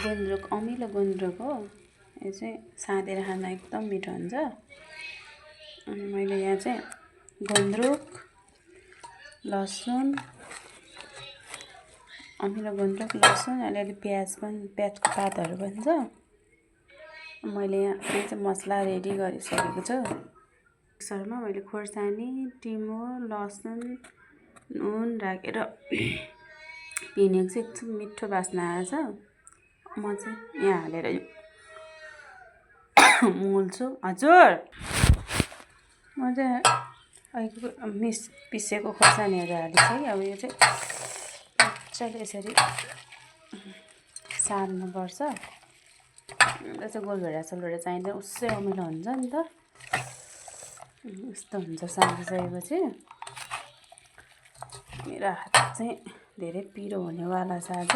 गुन्द्रुक अमिलो गुन्द्रुक हो। यो चाहिँ साँदेर खान एकदम मिठो हुन्छ। अनि मैले यहाँ चाहिँ गुन्द्रुक, लसुन, अमिलो गुन्द्रुक, लसुन, अलिअलि प्याजको पातहरू पनि छ। मैले यहाँ चाहिँ मसला रेडी गरिसकेको छु। मिक्सरमा मैले खोर्सानी, टिमुर, लसुन, नुन राखेर पिनेको चाहिँ एकदम मिठो बास्ना आएछ। म चाहिँ यहाँ हालेर मोल्छु। हजुर म चाहिँ पिसेको खोर्सानीहरू हालिसकेँ। अब यो चाहिँ मजाले यसरी सार्नुपर्छ। यसलाई चाहिँ गोलभेडा सोलभेडा चाहिँदैन, उसै अमिलो हुन्छ नि त। यस्तो हुन्छ सारिसकेपछि। मेरो हात चाहिँ धेरै पिरो हुनेवाला छ आज।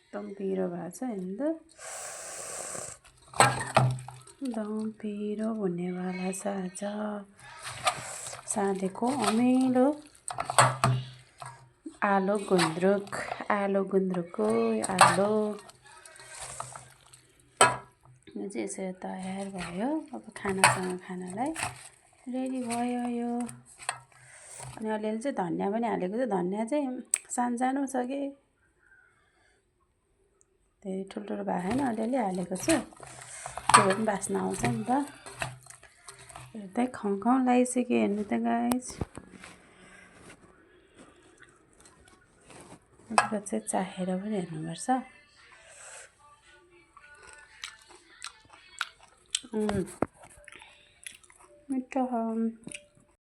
एकदम पिरो भएको छ हेर्नु त, एकदम पिरो हुनेवाला छ आज। साँधेको अमिलो आलु गुन्द्रुकको आलु यो चाहिँ यसरी तयार भयो। अब खानासँग खानालाई रेडी भयो यो। अनि अलिअलि चाहिँ धनियाँ पनि हालेको छु। धनियाँ चाहिँ सानो छ कि धेरै ठुल्ठुलो भएको छैन, अलिअलि हालेको छु। त्यो पनि बास्ना आउँछ नि त। हेर्दै खाउँ लागिसक्यो हेर्नु त गाइस। यसको चाहिँ चाखेर पनि हेर्नुपर्छ। मिठो